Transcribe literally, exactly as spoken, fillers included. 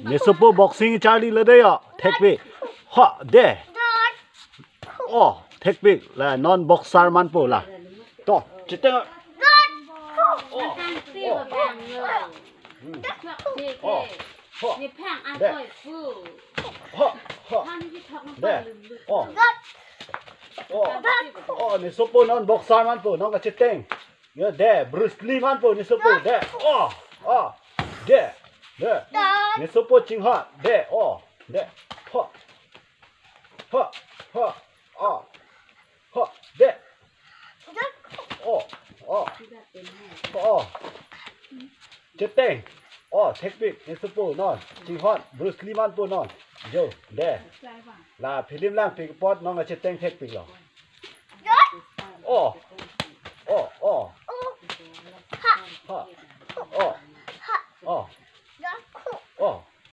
Ne sopo boxing charli lo de yo. Thekpik. Ha, de. Oh, thekpik. La non boxer manpo la. To, chiteng. Oh, oh. Hmm. Oh, ha. De. Ha, ha. De. Oh. Oh. Oh, ne sopo non boxer manpo, non kachiteng. Yo, de, Bruce Lee manpo, ne sopo, de. Oh, oh. De. De. Ne sopo chinghon, de. Oh, de. Ha. Ha, ha. Oh. Ha, de. Oh, oh. Oh. Chiteng. Oh, thekpik, ne sopo non. Chinghon, Bruce Lee manpo non. Jo, de. La film langpik apot non kachiteng thekpik lo. Oh. Oh, oh. Ha. Oh. Oh. Oh.